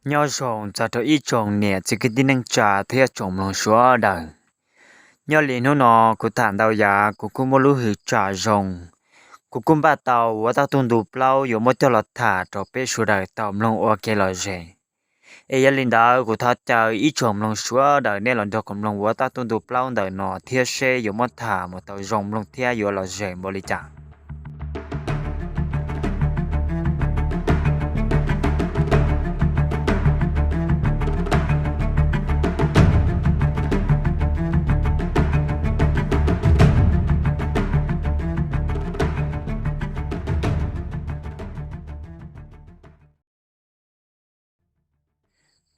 Nyob zoo txog rau ib tsoom niam txiv kwv tij neej tsa thiab tsoom mloog sawv daws. Nyob li hnub no kuv tham ntau yav kuv kuj muaj lub hwv tsam zoo, kuv kuj npaj tau Vuab Taj Tuj ntu plaub yuav muab coj los tham rau peb sawv daws tau mloog ua kev lom zem. Es yog li ntawd kuv thov caw ib tsoom mloog sawv daws nej los nrog kuv mloog Vuab Taj Tuj ntu plaub ntawm no thiab seb yuav muab tham mus tau zoo mloog thiab yuav lom zem npaum li cas.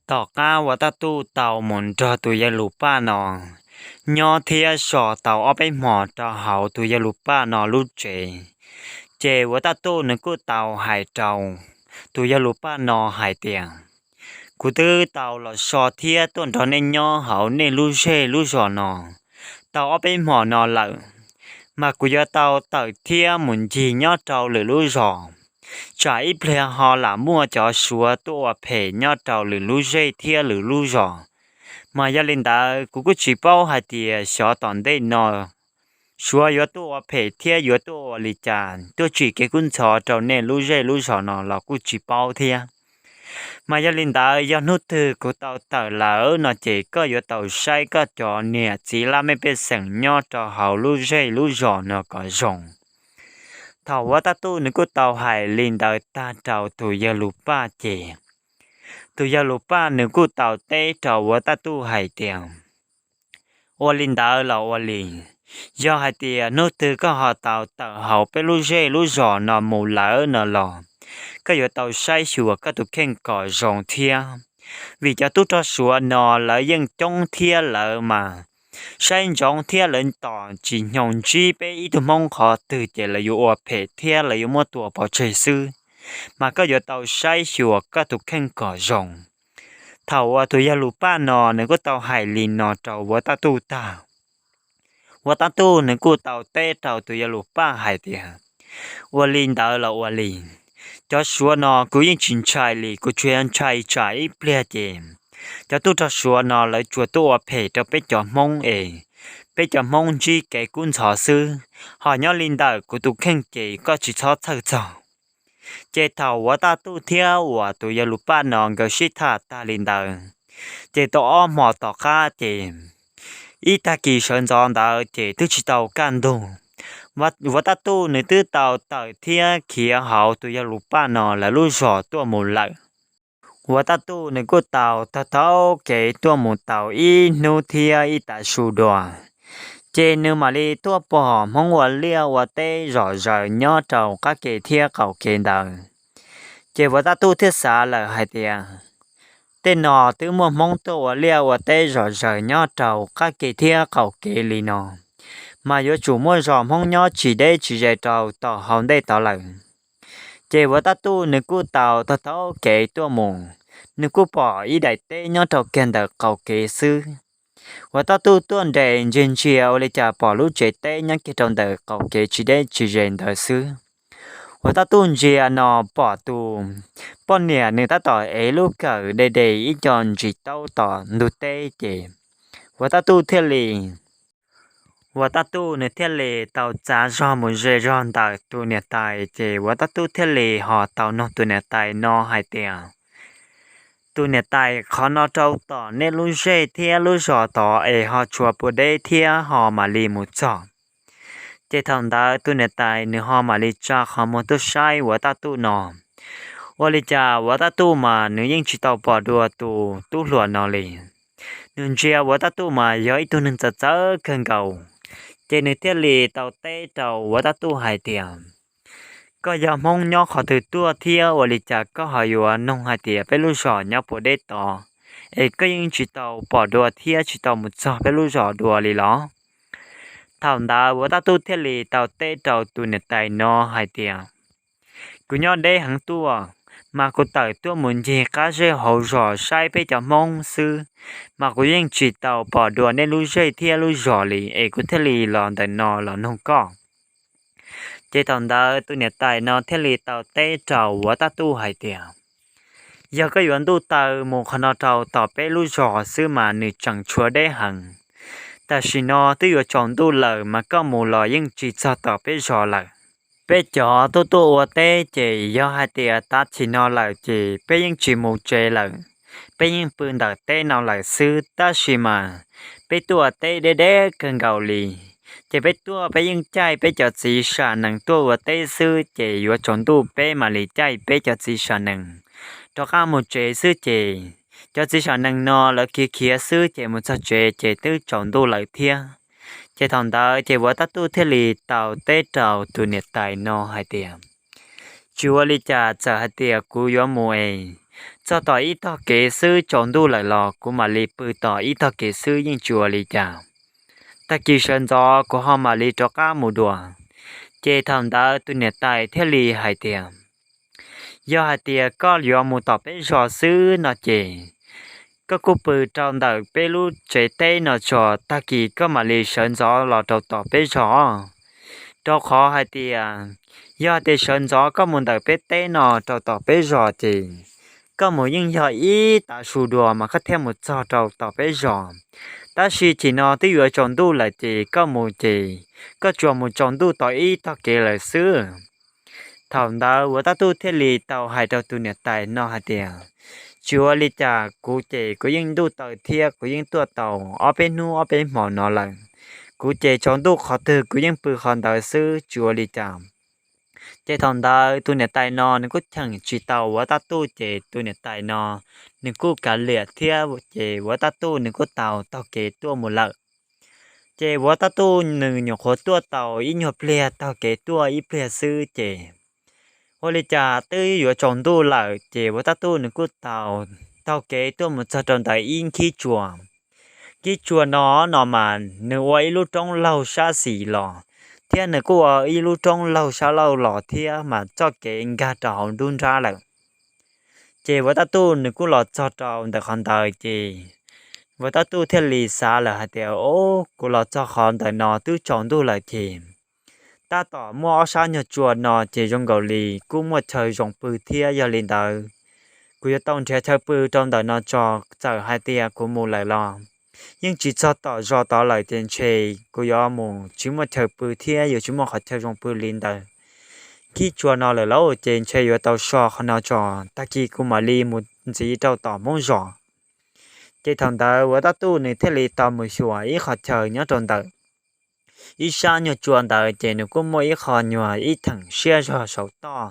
Tom qab Vuab Taj Tuj tau mus nrog tus yawg Lus Paj no nyob thiab so tau ob peb hmos rau hauv tus yawg Lus Paj no lub tsev, ces Vuab Taj Tuj nws kuj tau hais rau tus yawg Lus Paj no hais tias, kuv twb tau los so thiab tuaj nrog nej nyob hauv nej lub zej lub zos no tau ob peb hmos no lawm, mas kuv yuav tau tawm thiab mus ncig nyob rau lwm lub zos, tsam ib pliag ho lam muaj cov Suav tuaj ua phem nyob rau lwm lub zej thiab lwm lub zos. Mas yog li ntawd kuv kuj tsis paub hais tias xyov tom ntej no Suav yuav tuaj ua phem thiab yuav tuaj ua li cas tuaj tsim kev kub ntxhov rau nej lub zej lub zos no los kuj tsis paub thiab. Mas yog li ntawd yog hnub twg kuv tau tawm lawm no ces koj yuav tau saib koj cov niam txiv laj mej pej xeem nyob rau hauv lub zej lub zos no kom zoo. Thaum Vuab Taj Tuj nws kuj tau hais li ntawd tag rau tus yawg Lus Paj ces tus yawg Lus Paj nws kuj tau teb rau Vuab Taj Tuj hais tias, ua li ntawd los ua li, yog hais tias hnub twg koj ho tau tawm hauv peb lub zej lub zos no mus lawm no los, koj yuav tau saib xyuas koj tus kheej kom zoo thiab. Vim cov tub rog Suav no lawv yeej coob thiab lawv mas saib ntsoov thiab lawv tos tsis nyoo ntsib peb ib tug Hmoob qhov twg ces lawv yuav ua phem thiab lawv yuav muab tua pov tseg xwb. Mas koj yuav tau saib xyuas koj tus kheej kom zoo. Thaum uas tus yawg Lus Paj no nws kuj tau hais li no rau Vuab Taj Tuj tag, Vuab Taj Tuj nws kuj tau teb rau tus yawg Lus Paj hais tias, ua li ntawd los ua li, cov Suav no kuv yeej tsis ntshai li, kuv tsuas yog ntshai tsam ib pliag ces cov tub rog Suav no lawv tsuas tuaj ua phem rau peb cov Hmoob es peb cov Hmoob ntsib kev kub ntxhov xwb, ho nyob li ntawm kuv tus kheej ces koj tsis txhob txhawj txog. Ces thaum Vuab Taj Tuj thiab uas tus yawg Lus Paj no nkawd sib tham tag li ntawd, ces tau ob hmos tom qab ces ib tag kis sawv ntxov ntawd ces twb tsis tau kaj ntug, Vuab Taj Tuj nws twb tau tawm thiab khiav hauv tus yawg Lus Paj no lawv lub zos tuaj mus lawm. Vuab Taj Tuj nws kuj tau taug taug kev tuaj mus tau ib hnub thiab ib tav su dua, ces nws mam li tuaj pom Hmoob ua liaj ua teb zom zaws nyob rau qab ke thiab qaum kev ntawd. Ces Vuab Taj Tuj thiaj xav lawm hais tias, tej no twb muaj Hmoob tuaj ua liaj ua teb zom zaws nyob rau qab ke thiab qaum kev li no, mas yuav tsum muaj zos Hmoob nyob tsis deb tsis ze rau tom hauv ntej tod lawm. Ces Vuab Taj Tuj nws kuj tau taug taug kev tuaj mus, nws kuj pom ib daim teb nyob rau kiag ntawm qaum kev xwb. Vuab Taj Tuj tuaj nres ntsia ntsia ua li cas pom lub tsev teb nyob kiag rau ntawm qaum kev tsis deb tsis ze ntawd xwb. Vuab Taj Tuj ntsia no pom tus poj niam nws tab tom ev lub kawm de de ib co ntsis taub tom ntug teb ces Vuab Taj Tuj thiaj li Vuab Taj Tuj nws thiaj li tau txav zog mus ze zog ntawm tus niam tais, ces Vuab Taj Tuj thiaj li ho tau nug tus niam tais no hais tias, tus niam tais, qhov no rau tom nej lub zej thiab lub zos tod es ho tshuav puas deb thiab ho mam li mus txog? Ces thaum ntawd tus niam tais nws ho mam li tsa qhov muag tuaj saib Vuab Taj Tuj no. Ua li cas Vuab Taj Tuj mas nws yeej tsis tau pom dua tus tub hluas no li. Nws ntsia Vuab Taj Tuj mas yog ib tug neeg txawv txawv kawg nkaus, ces nws thiaj li tau teb rau Vuab Taj Tuj hais tias, koj yog Hmoob nyob qhov twg tuaj thiab ua li cas koj ho yuav nug hais tias peb lub zos nyob puas deb tod, es koj yeej tsis tau pom dua thiab tsis tau mus txog peb lub zos dua li los? Thaum ntawd Vuab Taj Tuj thiaj li tau teb rau tus niam tais no hais tias, kuv nyob deb heev tuaj, mas kuv tawm tuaj mus ncig qab zej hauv zos saib peb cov Hmoob xwb, mas kuv yeej tsis tau pom dua nej lub zej thiab lub zos li es kuv thiaj li los ntawm no los nug koj. Ces thaum ntawd tus niam tais no thiaj li tau teb rau Vuab Taj Tuj hais tias, Yog koj yuav ntuj taw mus qhov no rau tom peb lub zos xwb mas nws tseem tshuav deb heev. Tam sim no twb yuav tsaus ntuj lawm mas koj mus los yeej tsis txog tom peb zos lawm. Peb cov tuaj tuaj ua teb ces yog hais tias tav chim no lawm ces peb yeej tsis mus tsev lawm, peb yeej pw ntawm teb no lawm xwb. Tab sis mas peb tuaj ua teb deb deb kawg nkaus li, ces peb tuaj peb yeej caij peb cov txiv sam nees tuaj ua teb xwb, ces yuav tsaus ntuj peb mam li caij peb cov txiv sam nees rov qab mus tsev xwb. Ces cov txiv sam nees no lawv khiav khiav xwb ces mus txog tsev ces twb tsaus ntuj lawm thiab. Ces thaum ntawd ces Vuas Tab Tuj thiaj li tau teb rau tus niam tais no hais tias, tsis ua li cas, txawm hais tias kuv yuav mus es txog tom ib tog kev xwb tsaus ntuj lawm los kuv mam li pw tom ib tog kev xwb yeej tsis ua li cas. Tag kis sawv ntxov kuv ho mam li rov qab mus dua. Ces thaum ntawd tus niam tais thiaj li hais tias, yog hais tias koj yuav mus tom peb zos xwb no ces koj kuj pw rau ntawm peb lub tsev teb no tso, tag kis koj mam li sawv ntxov los rau tom peb zos. Rau qhov hais tias, yog hais tias sawv ntxov koj mus ntawm peb teb no rau tom peb zos ces koj mus yeej yog ib tav su dua mas koj thiaj mus txog rau tom peb zos. Tab sis chim no twb yuav tsaus ntuj lawm ces koj mus ces koj tsuas mus tsaus ntuj tau ib tog kev lawm xwb. Thaum ntawd Vuas Tab Tuj thiaj li tau hais rau tus niam tais no hais tias, tsis ua li cas, kuv ces kuv yeej ntuj taw thiab kuv yeej tuaj tau ob peb hnub ob peb hmo no lawm. Kuv ces tsaus ntuj qhov twg kuv yeej pw qhov ntawd xwb, tsis ua li cas. Ces thaum ntawd tus niam tais no nws kuj cheem tsis tau Vuas Tab Tuj ces tus niam tais no nws kuj kav liam thiab ces Vuas Tab Tuj nws kuj tau taug kev tuaj mus lawm. Ces Vuas Tab Tuj nws nyuam qhuav tuaj tau ib nyuag pliag, taug kev tuaj ib pliag xwb ces ua li cas twb yuav tsaus ntuj lawm ces Vuas Tab Tuj nws kuj tau taug kev tuaj mus txog rau ntawm ib nkhib tsua. Nkhib tsua no no mas nws ua ib lub roob laug sab xis los, thiab nws kuj ua ib lub roob laug sab laug los thiab mas txoj kev nkag rau hauv nruab nrab lawm. Ces Vuas Tab Tuj nws kuj los txog rau ntawm qhov ntawd ces Vuas Tab Tuj thiaj li xav lawm hais tias, o, kuv los txog qhov ntawm no twb tsaus ntuj lawm ces tab tom muaj ob sab nyuag tsua no ces zoo nkaus li kuj muaj chaw zoo pw thiab, yog li ntawd kuv yuav tau nrhiav chaw pw rau ntawm no tso, txawm hais tias kuv mus lawm los yeej tsis txog tom zos tod lawm ces ntshe kuv yuav mus tsis muaj chaw pw thiab yuav tsis muaj qhov chaw zoo pw li ntawm nkhib tsua no lawm lauj, ces ntshe yuav tau so qhov no tso, tag kis kuv mam li mus ntxiv rau tom Hmoob zos. Ces thaum ntawd Vuas Tab Tuj nws thiaj li tau mus xyuas ib qhov chaw nyob rau ntawm ib sab nyuag tsua ntawd ces nws kuj muaj ib qho nyuag ib theem siab zog saum toj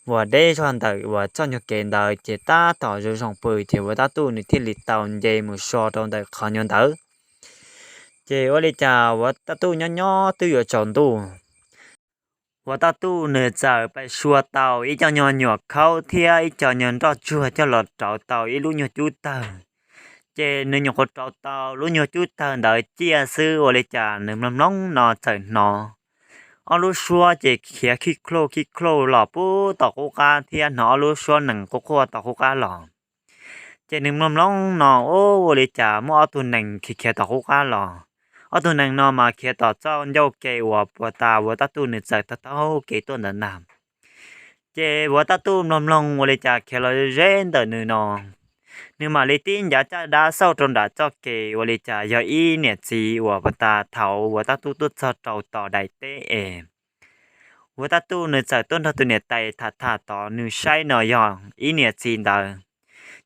uas deb zog ntawm uas txoj nyuag kev ntawd ces tab tom zoo zoo pw ces Vuas Tab Tuj nws thiaj li tau nce mus so rau ntawm qhov nyuag ntawd. Ces ua li cas Vuas Tab Tuj nyob nyob twb yuav tsaus ntuj, Vuas Tab Tuj nws txawm pais sua tau ib co nyuag nyuam khaub thiab ib co nyuag nroj tsuag coj los rauv tau ib lub nyuag cub tawg. Ces nws nyuam qhuav rauv tau lub nyuag cub tawg ntawd ciaj xwb ua li cas nws mloog mloog no txawm hnov ob lub suab ces khiav khij khlauj khij khlauj los puag tom qub qab thiab hnov ob lub suab nees quaj quaj tom qub qab los. Ces nws mloog mloog no, ua li cas muaj ob tug nees khiav khiav tom qub qab los. Ob tug nees no mas khiav tom txoj ncauj ke uas puag ta Vuas Tab Tuj nws txawm taug taug kev tuaj ntawd ntag. Ces Vuas Tab Tuj mloog mloog ua li cas khiav los ze ntawm nws no, nws mam li tib ncav caj dab xauj rau nram txoj kev ua li cas yog ib niam txiv uas puag ta thaum Vuas Tab Tuj tuaj txog rau tom daim teb es Vuas Tab Tuj nws txawm tuaj nrog tus niam tais tham tham tod nws saib no yog ib niam txiv ntawd.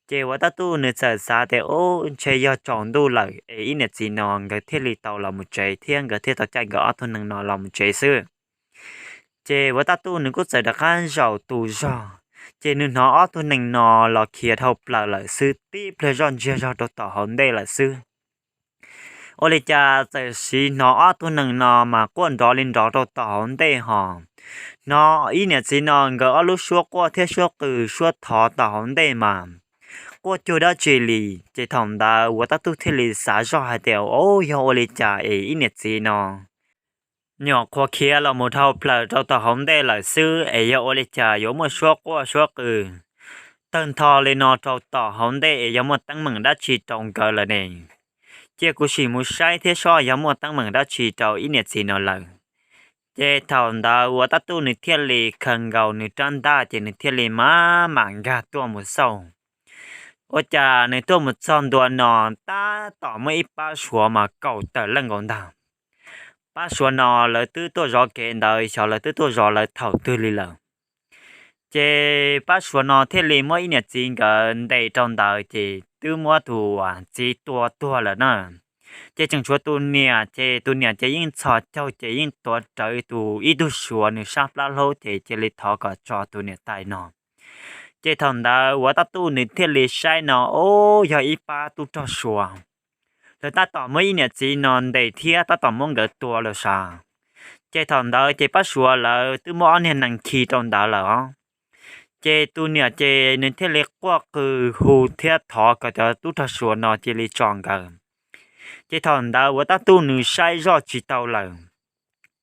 Ces Vuas Tab Tuj nws txawm xav tias, ub, ntshe yog tsaus ntuj lawm es ib niam txiv no nkawd thiaj li tau los mus tsev thiab nkawd thiaj tau caij nkawd ob tug nees no los mus tsev xwb. Ces Vuas Tab Tuj nws kuj txawm rov qab zaum tus zog, ces nws hnov ob tug nees no los khiav dhau plaws lawm xwb, tib pliag zoj ntsiag zog rau tom hauv ntej lawm xwb. Ua li cas txawm sim hnov ob tug nees no mas quaj nrov li nrov rau tom hauv ntej hos. Hnov ib niam txiv no nkawd ob lub suab quaj thiab suab qw suab thov tom hauv ntej mas quaj cuag dab tsi li. Ces thaum ntawd Vuas Tab Tuj thiaj li xav zoj hais tias, ub, yog ua li cas es ib niam txiv no nyuam qhuav khiav los mus dhau plaws rau tom hauv ntej lawm xwb es yog ua li cas yuav muaj suab quaj suab qw tawg ntho li no rau tom hauv ntej es yog muaj teeb meem dab tsi rau nkawd lawm ne? Cia kuv sim mus saib thiab soj yog muaj teeb meem dab tsi rau ib niam txiv no lawm. Ces thaum ntawd Vuas Tab Tuj nws thiaj li khaws nkaus nws rab ntaj ces nws thiaj li maj mam nkag tuaj mus xauj. Ua cas nws tuaj mus txog ntua no tab tom muaj ib pab Suav mas kaum tawm leej nkaus ntag. Pab Suav no lawv twb tuaj zov kev ntawd xyov lawv twb tuaj zov lawv thaum twg li lawm. Ces pab Suav no thiaj li muab ib niam txiv nkawd ntes rau ntawd ces twb muab tus txiv tua tuag lawm na. Ces tseem tshuav tus niam, ces tus niam ces yeej txhos caug ces yeej tuav rawv tus ib tug Suav nws sab plab hlaub ces cia li thov kom tso tus niam tais no. Ces thaum ntawd Vuas Taj Tuj nws thiaj li saib no, o, yog ib pab tub rog Suav, lawv tab tom muab ib niam txiv no ntes thiab tab tom muab nkawd tua lawm sav. Ces thaum ntawd ces pab Suav lawv twb muab ob niag nees khi rau ntawd lawm os. Ces tus niam ces nws thiaj li quaj qw hu thiab thov kom cov tub rog Suav no cia li tso nkawd. Ces thaum ntawd Vuas Taj Tuj nws saib zoj tsis tau lawm.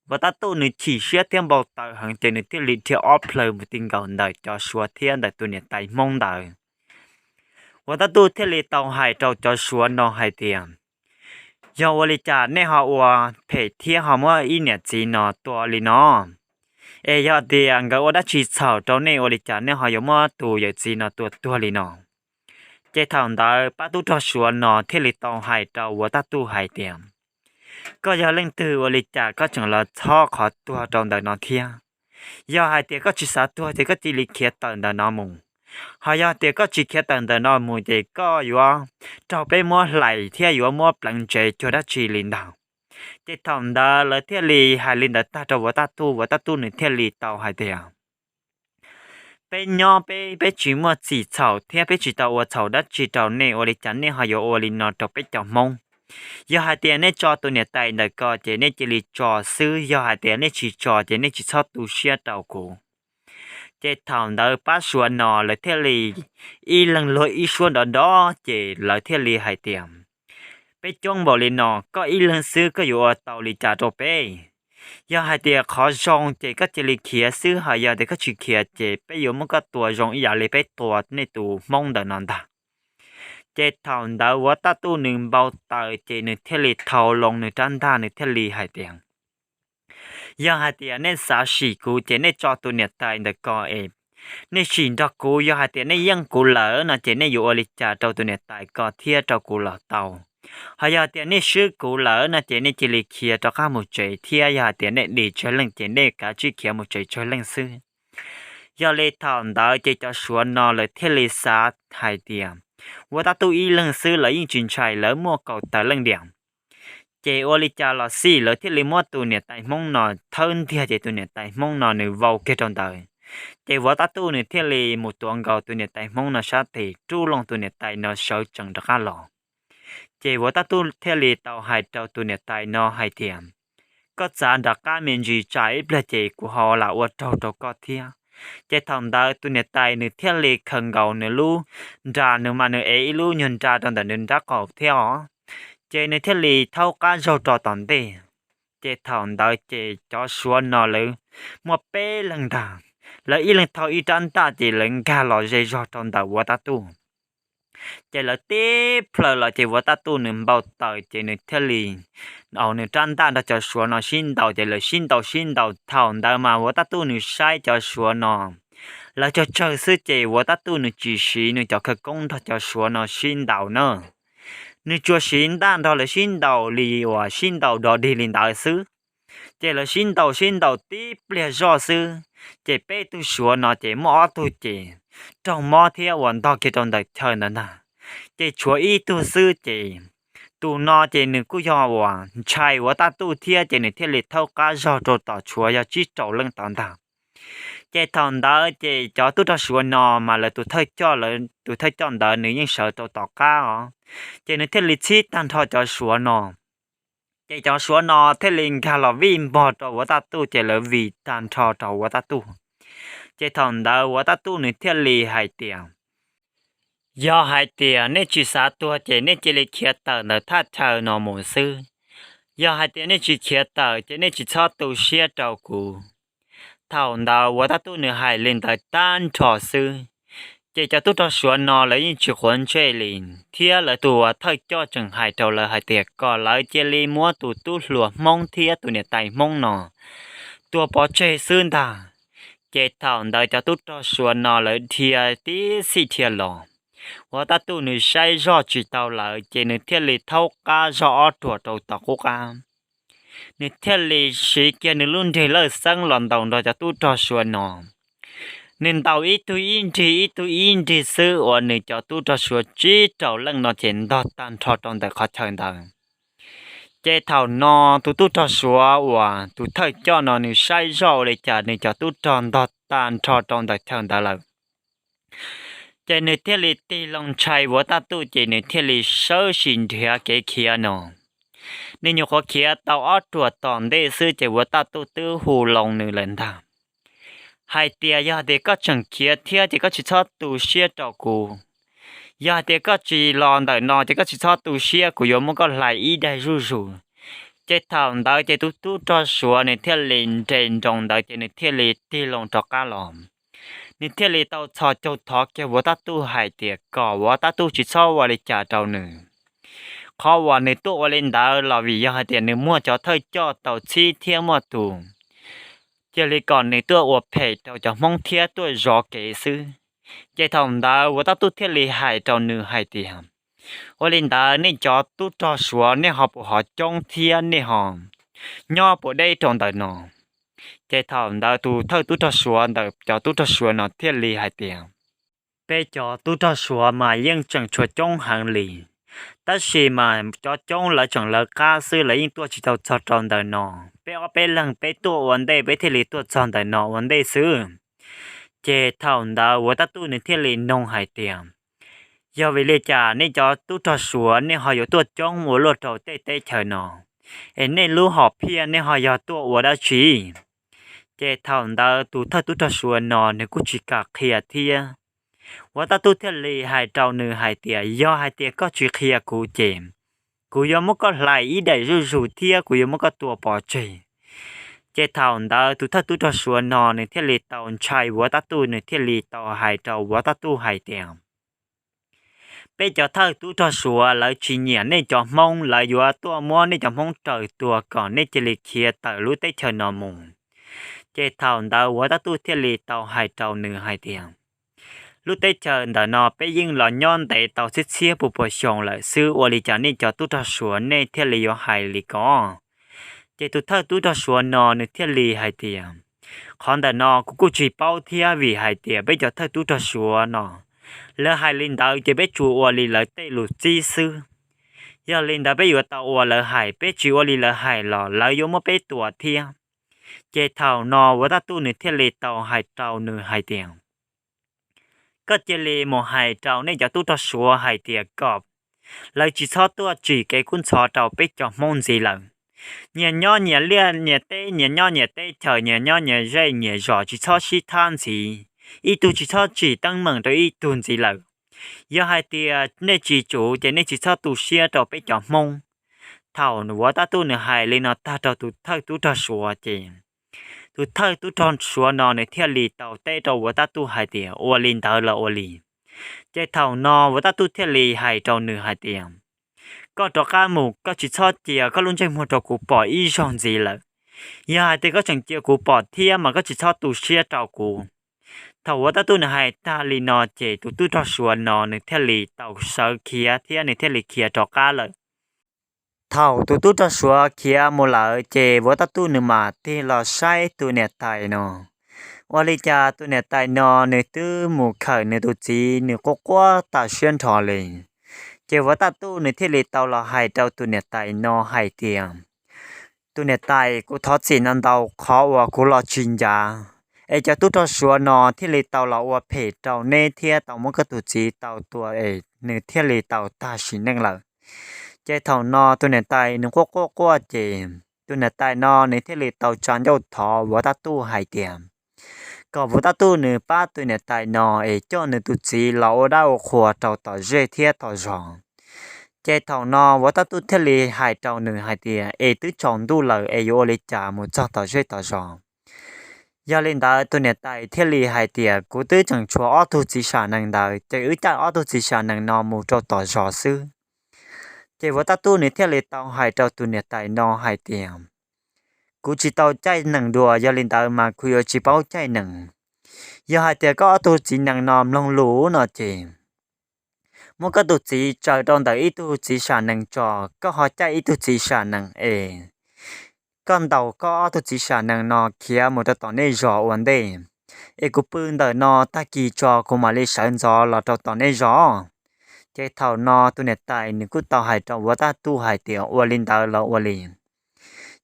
Vuas Taj Tuj nws chim siab thiab npau taws heev ces nws thiaj li dhia ob plhaw mus ti nkaus ntawm cov Suav thiab ntawm tus niam tais Hmoob ntawd. Vuas Taj Tuj thiaj li tau hais rau cov Suav no hais tias, yog ua li cas nej ho ua phem thiab ho muab ib niam txiv no tua li no? Es yog tias nkawd ua dab tsi txhaum rau nej ua li cas nej ho yuav muab tus yawm txiv no tua tuag li no? Ces thaum ntawd pab tub rog Suav no thiaj li tau hais rau Vuas Taj Tuj hais tias, koj yog leej twg ua li cas koj tseem los txhob qhov tuag rau ntawm no thiab? Yog hais tias koj tsis xav tuag ces koj cia li khiav tawm ntawm no mus. Ho yog tias koj tsis khiav tawm ntawm no mus ces koj yuav raug peb muab hlais thiab yuav muab pleev ntsev cuag dab tsi li ntag. Ces thaum ntawd lawv thiaj li hais li ntawd tag rau Vuas Taj Tuj, Vuas Taj Tuj nws thiaj li tau hais tias, peb nyob peb, peb tsis muaj txim txhaum thiab peb tsis tau ua txhaum dab tsi rau nej ua li cas nej ho yuav ua li no rau peb cov Hmoob? Yog hais tias nej tso tus niam tais ntawm ko ces nej cia li tso xwb, yog hais tias nej tsis tso ces nej tsis txhob tu siab rau kuv. Ces thaum ntawd pab Suav no lawv thiaj li ib leeg luag ib suab nrov nrov ces lawv thiaj li hais tias, peb coob npaum li no koj ib leeg xwb koj yuav ua tau li cas rau peb? Yog hais tias qhov zoo ces koj cia li khiav xwb, ho yog tias koj tsis khiav ces peb yuav muab koj tua zoo ib yam li peb tua nej tus Hmoob ntawm no ntag. Ces thaum ntawd Vuas Taj Tuj nws npau taws ces nws thiaj li thau loo nws rab ntaj nws thiaj li hais tias, yog hais tias nej xav sim kuv ces nej tso tus niam tais ntawm ko es nej sim nrog kuv, yog hais tias nej yeej kuv lawm no ces nej yuav ua li cas rau tus niam tais ko thiab rau kuv los tau. Ho yog hais tias nej swb kuv lawm no ces nej cia li khiav rov qab mus tsev thiab, yog hais tias nej dim tsawg leej ces nej kav tsij khiav mus tsev tsawg leej xwb. Yog li thaum ntawd ces cov Suav no lawv thiaj li xav hais tias, Vuas Taj Tuj ib leeg xwb lawv yeej tsis ntshai, lawv muaj kaum tawm leej diam. Ces ua li cas los xij lawv thiaj li muab tus niam tais Hmoob no thawb ntiag ces tus niam tais Hmoob no nws vau kiag rau ntawd. Ces Vuas Taj Tuj nws thiaj li mus tuav nkaus tus niam tais Hmoob no sab tes rub loo tus niam tais no sawv tsees rov qab los. Ces Vuas Taj Tuj thiaj li tau hais rau tus niam tais no hais tias, koj txav nram qab me ntsis tsam ib pliag ces kuv ho lam ua raug rau koj thiab. Ces thaum ntawd tus niam tais nws thiaj li khaws nkaus nws lub nra, nws mas nws ev ib lub nyuag nra rau ntawm nws nrab qaum thiab os. Ces nws thiaj li thaub qab zaug rau tom ntej. Ces thaum ntawd ces cov Suav no lawv muaj peb leeg ntag, lawv ib leeg thau ib rab ntaj ces lawv nkag los ze zog rau ntawm Vuas Taj Tuj. Ces lawv tib plhaw los ces Vuas Taj Tuj nws npau taws ces nws thiaj li nws rab ntaj nrog cov Suav no sib ntaus, ces lawv sib ntaus sib ntaus. Thaum ntawd mas Vuas Taj Tuj nws saib cov Suav no lawv cog tsawg xwb ces Vuas Taj Tuj nws tsis siv nws cov khawv koob nrog cov Suav no sib ntaus na. Nws tsuas siv ntaj nrog lawv sib ntaus li uas sib ntaus dog dig li ntawd xwb. Ces lawv sib ntaus sib ntaus tib pliag zoj xwb, ces peb tug Suav no ces muaj ob tug ces raug mob thiab uas ntog kiag rau ntawm chaw ntawd ntag. Ces tshuav ib tug xwb ces tus no ces nws kuj yog uas ntshai Vuas Taj Tuj thiab ces nws thiaj li thaub qab zog rau tom tshuav yog tsib rau leej tod ntag. Ces thaum ntawd ces cov tub rog Suav no mas lawv tus thawj coj, lawv tus thawj coj ntawd nws yeej sawv rau tom qab os. Ces nws thiaj li txhib tag nrho cov Suav no. Ces cov Suav no thiaj li nkag los vij npog rau Vuas Taj Tuj ces lawv vij tag nrho rau Vuas Taj Tuj. Ces thaum ntawd Vuas Taj Tuj nws thiaj li hais tias, yog hais tias nej tsis xav tuag ces nej cia li khiav tawm ntawm thaj chaw no mus xwb. Yog hais tias nej tsis khiav tawm ces nej tsis txhob tu siab rau kuv. Thaum ntawd Vuas Taj Tuj nws hais li ntawd tag nrho xwb, ces cov tub rog Suav no lawv yeej tsis quav ntsej li, thiab lawv tus thawj coj tseem hais rau lawv hais tias kom lawv cia li muab tus tub hluas Hmoob thiab tus niam tais Hmoob no tua pov tseg xwb ntag. Ces thaum ntawd cov tub rog Suav no lawv dhia tib xij dhia los, Vuav Tab Tuj nws saib zoj tsis tau lawm ces nws thiaj li thaub qab zog ob ruam rau tom qub qab. Nws thiaj li siv kiag nws lub nrig lawj xeeb los ntaus nrog cov tub rog Suav no. Nws ntaus ib tug ib nrig ib tug ib nrig xwb uas nws cov tub rog Suav tsib rau leej no ces ntog tag nrho rau ntawm qhov chaw ntawd. Ces thaum no tus tub rog Suav uas tus thawj coj no nws saib zoj ua li cas nws cov tub rog ntog tag nrho rau ntawm chaw ntawd lawm, ces nws thiaj li tig loo ntshai Vuav Tab Tuj ces nws thiaj li sawv sim nrhiav kev khiav no. Nws nyuam qhuav khiav tau ob ruam tom ntej xwb ces Vuav Tab Tuj twb hu loo nws lawm ntag, hais tias yog hais tias koj tseem khiav thiab ces koj tsis txhob tu siab rau kuv. Yog hais tias koj tsis los ntawm no ces koj tsis txhob tu siab, kuv yuav muab koj hlais ib daim zuj zus. Ces thaum ntawd ces tus tub rog Suav nws thiaj li nres nroos ntawd ces nws thiaj li tig loo rov qab los. Nws thiaj li tau txhos caug thov kiag Vuav Tab Tuj hais tias kom Vuav Tab Tuj tsis txhob ua li cas rau nws. Qhov uas nws tuaj ua li ntawd los vim yog hais tias nws muaj cov thawj coj tau txhib thiab muaj tus cia li kom nws tuaj ua phem rau cov Hmoob thiab tuaj zov kev xwb. Ces thaum ntawd Vuav Tab Tuj thiaj li hais rau nws hais tias, ua li ntawd nej cov tub rog Suav nej ho puas ho coob thiab nej ho nyob puas deb rau ntawm no? Ces thaum ntawd tus thawj tub rog Suav ntawm cov tub rog Suav no thiaj li hais tias, peb cov tub rog Suav mas yeej tseem tshuav coob heev li, tab sis mas cov coob lawv tseem lawv qab xwb, lawv yeej tuaj tsis tau txog rau ntawm no. Peb ob peb leeg peb tuaj ua ntej peb thiaj li tuaj txog ntawm no ua ntej xwb. Ces thaum ntawd Vuav Tab Tuj nws thiaj li noog hais tias, yog vim li cas nej cov tub rog Suav nej ho yuav tuaj coob ua luaj rau tej teb chaws no, es nej lub hom phiaj nej ho yog tuaj ua dab tsi? Ces thaum ntawd tus thawj tub rog Suav no nws kuj tsis kam qhia thiab. Vuav Tab Tuj thiaj li hais rau nws hais tias, yog hais tias koj tsis qhia kuv ces kuv yuav muab koj hlais ib daim zuj zus thiab kuv yuav muab koj tua pov tseg. Ces thaum ntawd tus thawj tub rog Suav no nws thiaj li tau ntshai Vuav Tab Tuj, nws thiaj li tau hais rau Vuav Tab Tuj hais tias, peb cov thawj tub rog Suav lawv tsis nyiam nej cov Hmoob, lawv yuav tuaj muab nej cov Hmoob raws tua kom nej cia li khiav tawm lub teb chaws no mus. Ces thaum ntawd Vuav Tab Tuj thiaj li tau hais rau nws hais tias, lub teb chaws ntawm no peb yeej los nyob ntev tau txhiab txhiab pua pua xyoo lawm xwb, ua li cas nej cov tub rog Suav nej thiaj li yuav hais li ko? Ces tus thawj tub rog Suav no nws thiaj li hais tias, qhov ntawm no kuv kuj tsis paub thiab, vim hais tias peb cov thawj tub rog Suav no lawv hais li ntawd ces peb tsuas ua li lawv tej lus txib xwb. Yog li ntawd peb yuav tau ua lawv hais, peb tsis ua li lawv hais los lawv yuav muab peb tua thiab. Ces thaum no Vuav Tab Tuj nws thiaj li tau hais rau nws hais tias, koj cia li mus hais rau nej cov tub rog Suav hais tias kom lawv tsis txhob tuaj tsim kev kub ntxhov rau peb cov Hmoob ntxiv lawm. Nyias nyob nyias liaj nyias teb, nyias nyob nyias teb chaws, nyias nyob nyias zej nyias zos, tsis txhob sib thab ntxiv, ib tug tsis txhob tsim teeb meem rau ib tug ntxiv lawm. Yog hais tias nej tsis tsum ces nej tsis txhob tu siab rau peb cov Hmoob. Thaum Vuav Tab Tuj nws hais li no tag rau tus thawj tub rog Suav ces tus thawj tub rog Suav no nws thiaj li tau teb rau Vuav Tab Tuj hais tias, ua li ntawd los ua li. Ces thaum no Vuav Tab Tuj thiaj li hais rau nws hais tias, koj rov qab mus, koj tsis txhob cia koj lub ntsej muag rau kuv pom ib zaug ntxiv lawm. Yog hais tias koj tseem cia kuv pom thiab mas koj tsis txhob tu siab rau kuv. Thaum Vuav Tab Tuj nws hais tag li no ces tus tub rog Suav no nws thiaj li tau sawv khiav thiab nws thiaj li khiav rov qab lawm. Thaum tus tub rog Suav khiav mus lawm ces Vuav Tab Tuj nws mam tig los saib tus niam tais no. Ua li cas tus niam tais no nws twb mus khawm nws tus txiv, nws quaj quaj tas siab nrho li. Ces Vuav Tab Tuj nws thiaj li tau los hais rau tus niam tais no hais tias, tus niam tais, kuv thov txim ntau ntau qhov uas kuv los tsis ncav, es cov tub rog Suav no thiaj li tau los ua phem rau neb thiab tau muab koj tus txiv tau tua es nws thiaj li tau tag sim neej lawm. Ces thaum no tus niam tais nws quaj quaj quaj ces tus niam tais no nws thiaj li tau tsa ncauj thov Vuav Tab Tuj hais tias, kom Vuav Tab Tuj nws pab tus niam tais no es coj nws tus txiv los ua dab ua qhua rau tom zej thiab tom zos. Ces thaum no Vuav Tab Tuj thiaj li hais rau nws hais tias, es twb tsaus ntuj lawm es yuav ua li cas mus txog tom zej tom zos? Yog li ntawd tus niam tais thiaj li hais tias, kuv twb tseem tshuav ob tug txiv sam nees ntawd ces wb caij ob tug txiv sam nees no mus rau tom zos xwb. Ces Vuav Tab Tuj nws thiaj li tau hais rau tus niam tais no hais tias, kuv tsis tau caij nees dua, yog li ntawd mas kuv yuav tsis paub caij nees. Yog hais tias koj ob tug txiv nees no mloog lus no ces muab koj tus txiv tsaws rau ntawm ib tug txiv sam nees tso, koj ho caij ib tug txiv sam nees es koj ntaus koj ob tug txiv sam nees no khiav mus rau tom nej zos ua ntej, es kuv pw ntawm no tag kis tso kuv mam li sawv ntxov los rau tom nej zos. Ces thaum no tus niam tais nws kuj tau hais rau vov tag tuj hais tias ua li ntawd los ua li.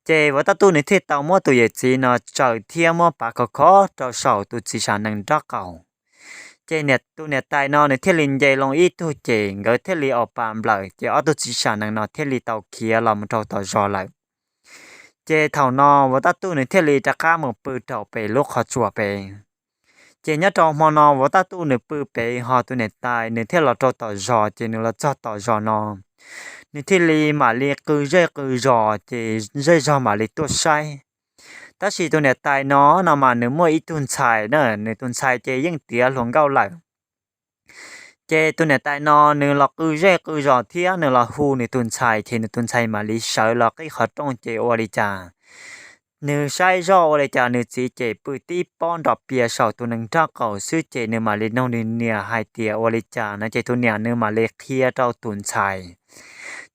Ces vov tag tuj nws thiaj tau muab tus yawm txiv no tsaws thiab muab pav khov khov rau saum tus txiv sam nees nraub qaum. Ces tus niam tais no nws thiaj li nce loo ib tug ces nkawd thiaj li ua pa nplawm, ces ob tug txiv sam nees no thiaj li tau khiav los mus rau tom zos lawm. Ces thaum no vov tag tuj nws thiaj li rov qab mus pw rau pem lub qhov tsua pem. Ces nyob rau hmo no vov tag tuj nws pw pem ho tus niam tais nws thiaj los rau tom zos, ces nws los txog tom zos no nws thiaj li mam li qw zej qw zos, ces zej zog mam li tuaj saib. Tab sis tus niam tais no no mas nws muaj ib tug ntxhais na, nws tus ntxhais ces yeej tiav hluas nkauj lawm. Ces tus niam tais no nws los qw zej qw zos thiab nws los hu nws tus ntxhais, ces nws tus ntxhais mam li sawv los qib qhov rooj, ces ua li cas nws saib zoj ua li cas nws txiv ces pw tib pob nrom pias saum tus nees nraub qaum xwb, ces nws mam li noog nws niam hais tias ua li cas no, ces tus niam nws mam li qhia rau tus ntxhais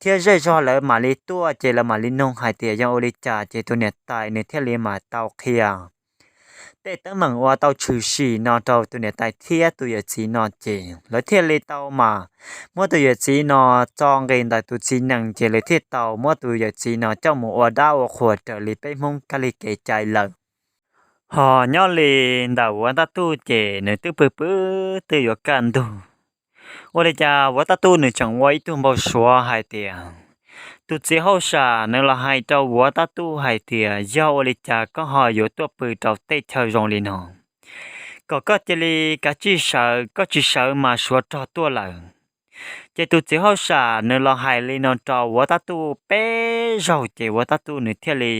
thiab zej zog lawv mam li tuaj, ces lawv mam li noog hais tias yog ua li cas, ces tus niam tais nws thiaj li mam tau qhia tej teeb meem uas tau tshwm sim no rau tus niam tais thiab tus yawm txiv no, ces lawv thiaj li tau mas muab tus yawm txiv no txo nqis ntawm tus txiv nees, ces lawv thiaj tau muab tus yawm txiv no coj mus ua dab ua qhuas raws li peb Hmoob kab li kev cai lawm. Ho nyob li ntawm vov tag tuj ces nws twb pw pw twb yuav kaj ntug, ua li cas vov tag tuj nws tseem ua ib tug npau suav hais tias tus txiv hauj sam nws los hais rau vov tag tuj hais tias yog ua li cas koj ho yuav tuaj pw rau tej chaw zoo li no, kom koj cia li kav tsij sawv, koj tsis sawv mas suav rog tuaj lawm. Ces tus txiv hauj sam nws los hais li no rau vov tag tuj peb zaug, ces vov tag tuj nws thiaj li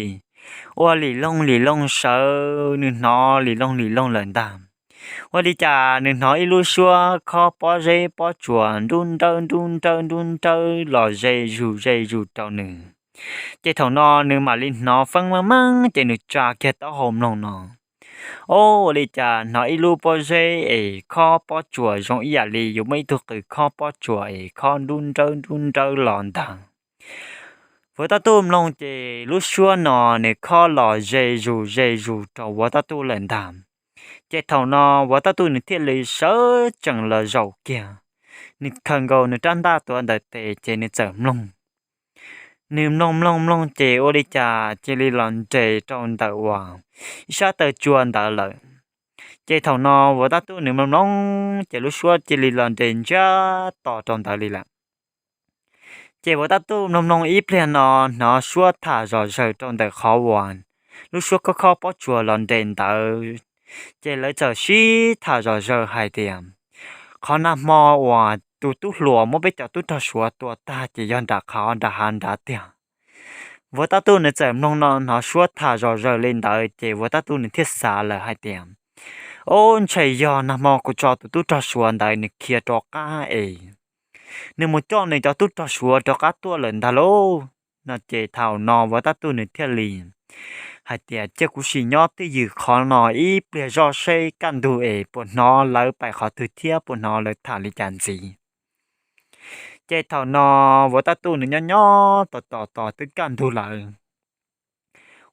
ua lim loog lim loog sawv, nws hnov lim loog lim loog lawm ntag. Ua li cas nws hnov ib lub suab khob pob zeb pob tsuas nrub nrawb nrub nrawb nrub nrawb los ze zus ze zus rau nws. Ces thaum no nws mam li hnov feeb meej meej, ces nws tsa kiag taub hau mloog no, o, ua li cas hnov ib lub pob zeb es khob pob tsuas zoo ib yam li yuav muaj ib tug qws khob pob tsuas es khob nrub nrawb nrub nrawb los ntag. Vov tag tuj mloog ces lub suab no nws khob los ze zus ze zus rau vov tag tuj lawm ntag. Ces thaum no vov tag tuj nws thiaj li sawv tsees los zaum kiag, nws khaws nkaus nws rab ntaj tuav ntawm tes ces nws txawm mloog. Nws mloog mloog mloog ces ua li cas cia li los nres rau ntawm uas ib sab taw tsua ntawd lawm. Ces thaum no vov tag tuj nws mloog mloog ces lub suab cia li los nres ntsiag to rau ntawd li lawm. Ces vov tag tuj mloog mloog ib pliag no hnov suab tham zom zaws rau ntawm qhov uas lub suab khob khob pob tsuas los nres ntawd. Ces lawv txawm sib tham zom zaws hais tias qhov nag hmo uas tus tub hluas muab peb cov tub rog suav tua tag ces yog nram qhov nram hav nrad tiag. Vov tag tuj nws txawm mloog no hnov suab tham zom zaws li ntawd ces vov tag tuj nws thiaj xav lawm hais tias, o, ntshe yog nag hmo kuv tso tus tub rog suav ntawd nws khiav rov qab es nws mus coj nws cov tub rog suav rov qab tuaj lawm ntag lauj. No ces thaum no vov tag tuj nws thiaj li hais tias cia kuv sim nyob twj ywm qhov no ib pliag zoj seb kaj ntug es puas hnov lawv pais qhov twg thiab puas hnov lawv tham li cas ntxiv. Ces thaum no vov tag tuj nws nyob nyob tos tos tos twb kaj ntug lawm.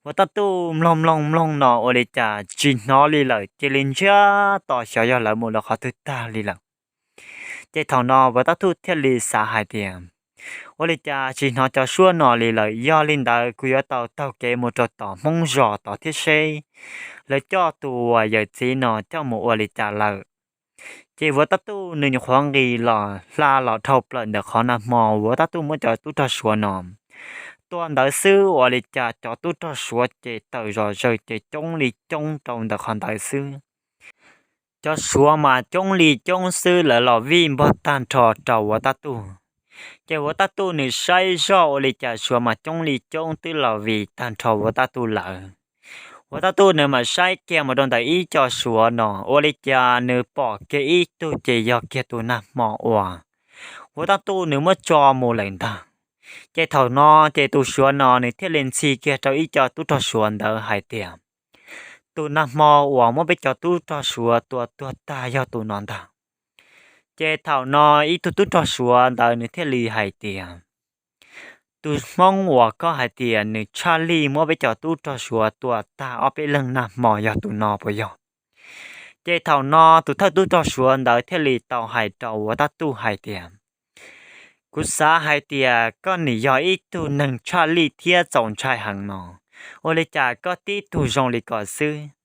Vov tag tuj mloog mloog mloog no ua li cas tsis hnov li lawm, cia li ntsiag to xyov yog lawv mus lawv qhov twg tag li lawm. Ces thaum no vov tag tuj thiaj li xav hais tias, ua li cas tsis hnov cov suab no li lawm, yog li ntawd kuv yuav tau taug kev mus rau tom Hmoob zos tod thiab seb lawv coj tus uas yawm txiv no coj mus ua li cas lawm. Ces vov tag tuj nws nyuam qhuav nqis los hla los dhau plaws ntawm qhov nag hmo vov tag tuj muab cov tub rog suav no tua ntawd xwb, ua li cas cov tub rog suav ces tawm zom zaws ces coob li coob rau ntawm qhov ntawd xwb. Cov suav mas coob li coob xwb, lawv los vij npog tag nrho rau vov tag tuj. Ces vov tag tuj nws saib zoj ua li cas suav mas coob li coob twb los vij tag nrho vov tag tuj lawm. Vov tag tuj nws mam saib kiag mus rau ntawm ib co suav no, ua li cas nws pom kiag ib tug ces yog kiag tus nag hmo uas vov tag tuj nws muab tso mus lawm ntag. Ces thaum no ces tus suav no nws thiaj li ntxhi kiag rau ib co tub rog suav ntawd hais tias, tus nag hmo uas muab peb cov tub rog suav tua tuag tag yog tus no ntag. Ces thaum no ib tug tub rog Suav ntawd nws thiaj li hais tias, tus Hmoob uas koj hais tias nws tshaj lij muab peb cov tub rog Suav tua tag ob peb leeg nag hmo yog tus no puas yog? Ces thaum no tus thawj tub rog Suav ntawd thiaj li tau hais rau Vuav Tab Tuj hais tias, kuv xav hais tias koj nim yog ib tug neeg tshaj lij thiab txaus ntshai heev no. Ua li cas koj tib tug zoo li ko xwb,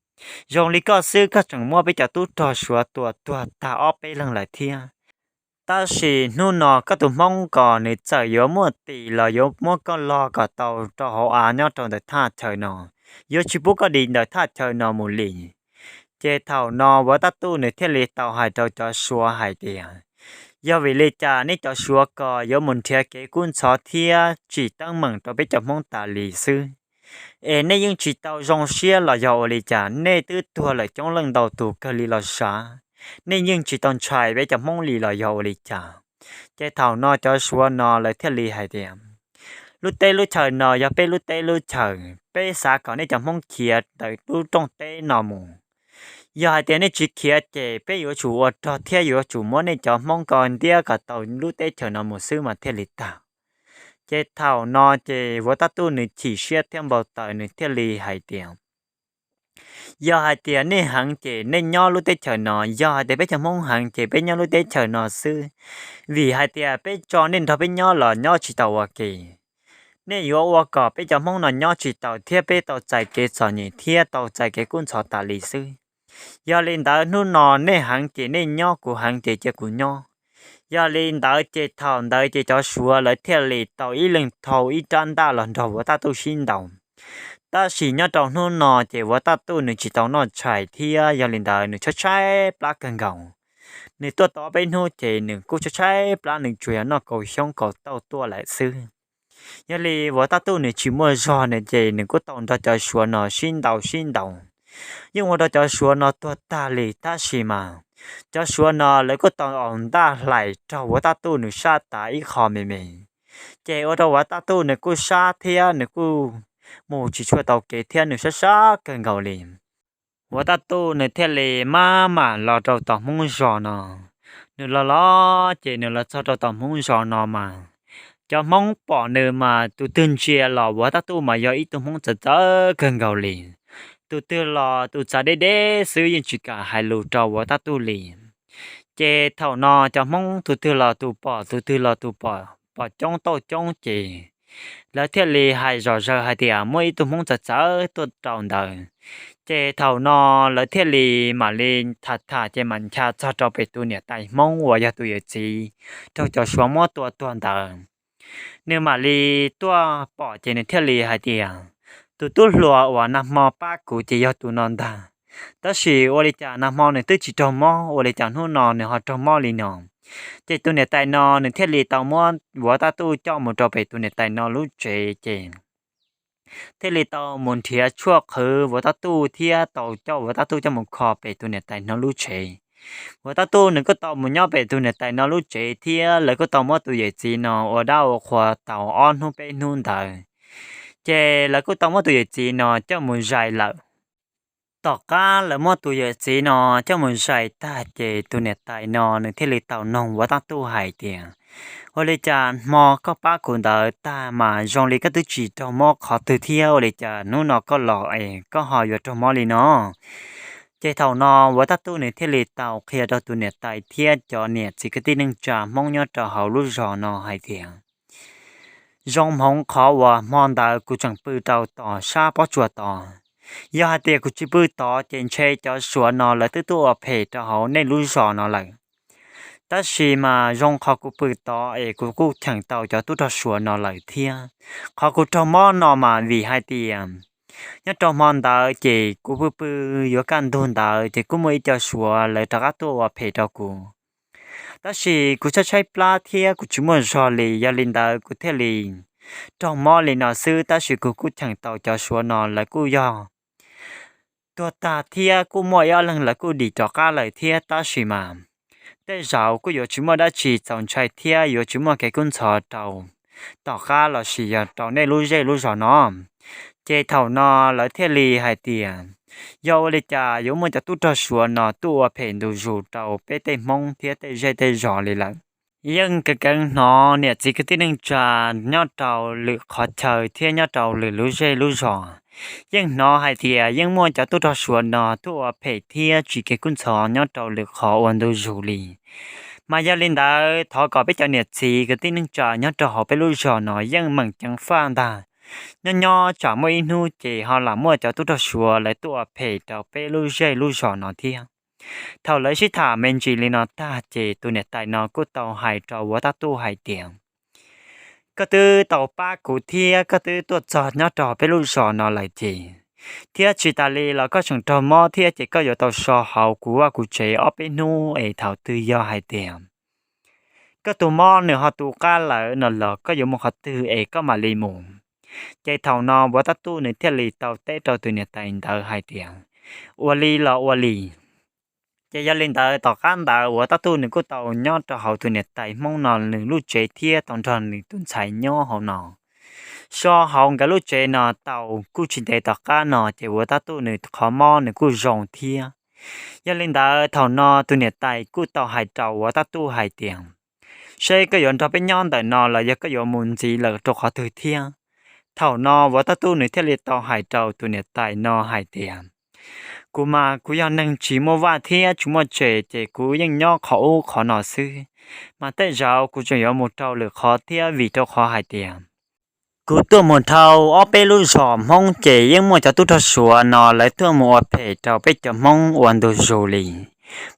zoo li koj xwb koj tseem muab peb cov tub rog Suav tua tuag tag ob peb leeg lawm thiab. Tab sis hnub no koj tus Hmoob ko nws txawm yuav muaj tis los yuav muab koj log kom tau rau hauv av nyob rau ntawm thaj chaw no, yuav tsis pub koj dim ntawm thaj chaw no mus li. Ces thaum no Vuav Tab Tuj nws thiaj li tau hais rau cov Suav hais tias, yog vim li cas nej cov Suav ko yuav mus nrhiav kev kub ntxhov thiab tsim teeb meem rau peb cov Hmoob tas li xwb? Es nej yeej tsis tau zoo siab los yog ua li cas? Nej twb tuag lawm coob leej ntau tus kawg li los sav, nej yeej tsis tau ntshai peb cov Hmoob li los yog ua li cas? Ces thaum no cov Suav no lawv thiaj li hais tias, lub teb lub chaw no yog peb lub teb lub chaw, peb xav kom nej cov Hmoob khiav ntawm lub rooj teb no mus. Yog hais tias nej tsis khiav ces peb yuav tsum ua rog thiab yuav tsum muab nej cov Hmoob ko ntiab kom tau lub teb chaws no mus xwb mas thiaj li tag. Ces thaum no ces Vuav Tab Tuj nws chim siab thiab npau taws, nws thiaj li hais tias, yog hais tias nej heev ces nej nyob lub teb chaws no, yog hais tias peb cov Hmoob heev ces peb nyob lub teb chaws no xwb. Vim hais tias peb tso nej nrog peb nyob los nyob tsis tau ua ke. Nej yuav ua kom peb cov Hmoob no nyob tsis tau thiab peb tau txais kev txom nyem thiab tau txais kev kub ntxhov tas li xwb. Yog li ntawd hnub no nej heev ces nej nyob, kuv heev ces cia kuv nyob. Yog li ntawd ces thaum ntawd ces cov Suav lawv thiaj li tau ib leeg thau ib rab ntaj los nrog Vuav Tab Tuj sib ntaus. Tab sis nyob rau hnub no ces Vuav Tab Tuj nws tsis tau noj tshais thiab yog li ntawd nws tshaib tshaib plab kawg nkaus. Nws tuaj tau peb hnub ces nws kuj tshaib tshaib plab, nws tsuas yog noj kaus xyoob kaus tauj tuaj lawm xwb. Yog li Vuav Tab Tuj nws tsis muaj zog no ces nws kuj tau nrog cov Suav no sib ntaus sib ntaus, yeej ua rau cov Suav no tuag tag li. Tab sis mas cov Suav no lawv kuj tau aus ntaj hlais raug Vuav Tab Tuj nws sab tav ib qho me me, ces ua rau Vuav Tab Tuj nws kuj sab thiab nws kuj mus tsis tshua tau kev thiab nws sab sab kawg nkaus li. Vuav Tab Tuj nws thiaj li maj mam los rau tom Hmoob zos no. Nws los los ces nws los txog rau tom Hmoob zos no mas cov Hmoob pom nws mas tus twg ntsia los Vuav Tab Tuj mas yog ib tug Hmoob txawv txawv kawg nkaus li. Tus twg los tus txav deb deb xwb yeej tsis kam hais lus rau Vuav Tab Tuj li. Ces thaum no cov Hmoob tus twg los tus pom, tus twg los tus pom, pom coob tauj coob ces lawv thiaj li hais zom zaws hais tias muaj ib tug Hmoob txawv txawv tuaj rau ntawd. Ces thaum no lawv thiaj li mam li tham tham ces mam ncha txog rau pem tus niam tais Hmoob uas yog tus yawm txiv raug cov Suav muab tua tuag ntawd. Nws mam li tuaj pom ces nws thiaj li hais tias, tus tub hluas uas nag hmo pab kuv ces yog tus no ntag. Tab sis ua li cas nag hmo nws twb tsis raug mob, ua li cas hnub no nws ho raug mob li no? Ces tus niam tais no nws thiaj li tau muab Vuav Tab Tuj coj mus rau pem tus niam tais no lub tsev ces thiaj li tau mus nrhiav tshuaj qhwv Vuav Tab Tuj thiab tau coj Vuav Tab Tuj coj mus kho pem tus niam tais no lub tsev. Vuav Tab Tuj nws kuj tau mus nyob pem tus niam tais no lub tsev thiab lawv kuj tau muab tus yawm txiv no ua dab ua qhua tau ob hnub peb hnub ntawd. Ces lawv kuj tau muab tus yawm txiv no coj mus zais lawm. Tom qab lawv muab tus yawm txiv no coj mus zais tag ces tus niam tais no nws thiaj li tau noog Vuav Tab Tuj hais tias, ua li cas hmo koj pab kuv ntawd tag mas zoo li koj twb tsis raug mob qhov twg thiab, ua li cas hnub no koj los es koj ho yuav raug mob li no? Ces thaum no Vuav Tab Tuj nws thiaj li tau qhia rau tus niam tais thiab cov niam txiv kwv tij neej tsa Hmoob nyob rau hauv lub zos no hais tias, zoo hmoov qhov uas hmo ntawd kuv tseem pw rau tom sab pob tsuas tod. Yog hais tias kuv tsis pw tod ces ntshe cov Suav no lawv twb tuaj ua phem rau hauv nej lub zos no lawm. Tab sis mas zoo qhov kuv pw tod es kuv kuj cheem tau cov tub rog Suav no lawm thiab. Qhov kuv raug mob no mas vim hais tias nyob rau hmo ntawd ces kuv pw pw yuav kaj ntug ntawd ces kuj muaj ib co Suav lawv rov qab tuaj ua phem rau kuv. Tab sis kuv tshaib tshaib plab thiab kuv tsis muaj zog li, yog li ntawd kuv thiaj li raug mob li no xwb, tab sis kuv kuj cheem tau cov Suav no lawv kuj yog tuag tag thiab kuj muaj ib ob leeg lawv kuj dim rov qab lawm thiab, tab sis mas tej zaum kuj yuav tsis muaj dab tsi txaus ntshai thiab yuav tsis muaj kev kub ntxhov rau tom qab los sis yog rau nej lub zej lub zos no. Ces thaum no lawv thiaj li hais tias, Yog ua li cas yuav muaj cov tub rog Suav no tuaj ua phem ntu zus rau peb tej Hmoob thiab tej zej tej zos li lawm? Yeej keev keev hnov niam txiv kwv tij neej tsa nyob rau lwm qhov chaw thiab nyob rau lwm lub zej lub zos, yeej hnov hais tias yeej muaj cov tub rog Suav no tuaj ua phem thiab tsis kev kub ntxhov nyob rau lwm qhov ua ntu zus li. Mas yog li ntawd thov kom peb cov niam txiv kwv tij neej tsa nyob rau hauv peb lub zos no yeej meem ceev faj ntag. Nyob nyob tsam muaj ib hnub ces ho lam muaj cov tub rog Suav lawv tuaj ua phem rau peb lub zej lub zos no thiab. Thaum lawv sib tham me ntsis li no tag ces tus niam tais no kuj tau hais rau Vuav Tab Tuj hais tias, koj twb tau pab kuv thiab koj twb tuaj txog nyob rau peb lub zos no lawm ces, thiab tsis tas li los koj tseem raug mob thiab ces koj yuav tau so hauv kuv vaj kuv tsev ob peb hnub es thaum twg yog hais tias koj tus mob nws ho tu qab lawm no los koj yuav mus qhov twg es koj mam li mus. Ces thaum no Vuav Tab Tuj nws thiaj li tau teb rau tus niam tais ntawd hais tias, ua li los ua li. Ces yog li ntawd tom qab ntawd Vuav Tab Tuj nws kuj tau nyob rau hauv tus niam tais Hmoob no nws lub tsev thiab tau nrog nws tus ntxhais nyob hauv no. So hauv nkawd lub tsev no tau kuj tsis ntev tom qab no ces Vuav Tab Tuj nws qhov mob nws kuj zoo thiab. Yog li ntawd thaum no tus niam tais kuj tau hais rau Vuav Tab Tuj hais tias, seb koj yuav nrog peb nyob ntawm no los yog koj yuav mus ntxiv lawm rau qhov twg thiab. Thaum no Vuav Tab Tuj nws thiaj li tau hais rau tus niam tais no hais tias, kuv mas kuv yog neeg tsis muaj vaj thiab tsis muaj tse ces kuv yeej nyob qhov ub qhov no xwb, mas tej zaum kuv tseem yuav mus rau lwm qhov thiab vim rau qhov hais tias kuv tuaj mus dhau ob peb lub zos Hmoob ces yeej muaj cov tub rog Suav no lawv tuaj mus ua phem rau peb cov Hmoob ua ntu zus li.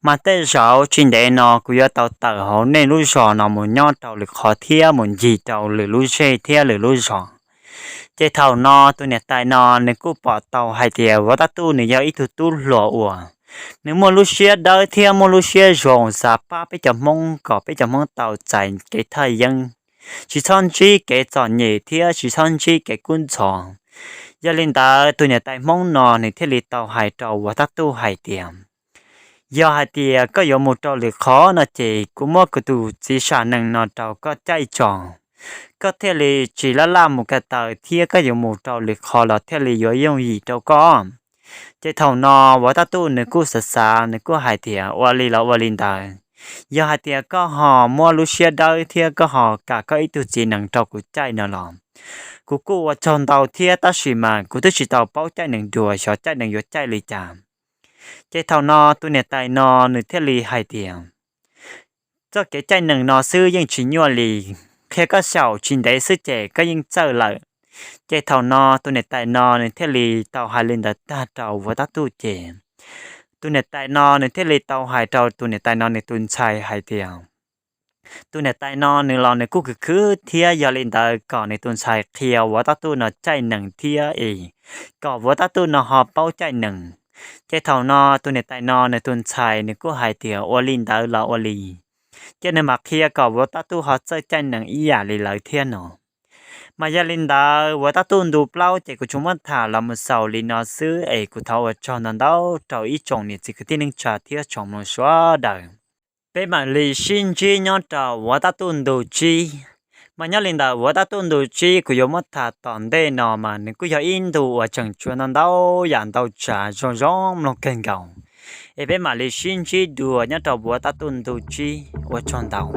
Mas tej zaum tsis ntev no kuv yuav tau tawm hauv nej lub zos no mus nyob rau lwm qhov thiab mus ncig rau lwm lub zej thiab lwm lub zos. Ces thaum no tus niam tais no nws kuj pom tau hais tias Vuav Tab Tuj nws yog ib tug tub hluas uas nws muaj lub siab dawb thiab muaj lub siab zoo xav pab peb cov Hmoob kom peb cov Hmoob tau txais kev thaj yeeb, tsis txhob ntsib kev txom nyem thiab tsis txhob ntsib kev kub ntxhov. Yog li ntawd tus niam tais Hmoob no nws thiaj li tau hais rau Vuav Tab Tuj hais tias, yog hais tias koj yuav mus rau lwm qhov no ces kuv muab kuv tus txiv sam nees no rau koj caij tso, koj thiaj li tsis laj laj mus ko taw thiab koj yuav mus rau lwm qhov los thiaj li yuav yooj yim rau koj. Ces thaum no Vuav Tab Tuj nws kuj xav xav nws kuj hais tias ua li los ua li ntawd, yog hais tias koj ho muab lub siab dawb thiab koj ho kam koj ib tug txiv nees rau kuv caij no los kuv kuj ua tsaug ntau thiab tab sis mas kuv twb tsis tau paub caij nees dua xyov caij nees yuav caij li cas. Ces thaum no tus niam tais no nws thiaj li hais tias, txoj kev caij nees no xwb yeej tsis nyuaj li, qhia koj xyaum tsis ntev xwb ces koj yeej txawj lawm. Ces thaum no tus niam tais no nws thiaj li tau hais li ntawd tag rau Vuav Tab Tuj ces tus niam tais no nws thiaj li tau hais rau tus niam tais no nws tus ntxhais hais tias, tus niam tais no nws los nws kuj khwv khwv thiab yog li ntawd kom nws tus ntxhais qhia Vuav Tab Tuj no caij nees thiab es kom Vuav Tab Tuj no ho paub caij nees. Ces thaum no tus niam tais no nws tus ntxhais nws kuj hais tias ua li ntawd los ua li, ces nws mam qhia kom Vuav Tab Tuj ho txawj caij nees ib yam li lawv thiab no. Mas yog li ntawd Vuav Tab Tuj ntu plaub ces kuv tsuas muab tham los mus xaus li no xwb es kuv thov ua tsaug ntau ntau rau ib tsoom niam txiv kwv tij neej tsa thiab tsoom mloog sawv daws. Peb mam li sib ntsib nyob rau Vuav Tab Tuj ntu tsib. Mas nyob li ntawd Vuav Tab Tuj ntu tsib kuv yuav muab tham tom ntej no mas nws kuj yog ib ntu uas tseem tshuav ntau ntau yam ntau tsav zoo zoo mloog kawg nkaus. Es peb mam li sib ntsib dua nyob rau Vuav Tab Tuj ntu tsib, ua tsaug ntau.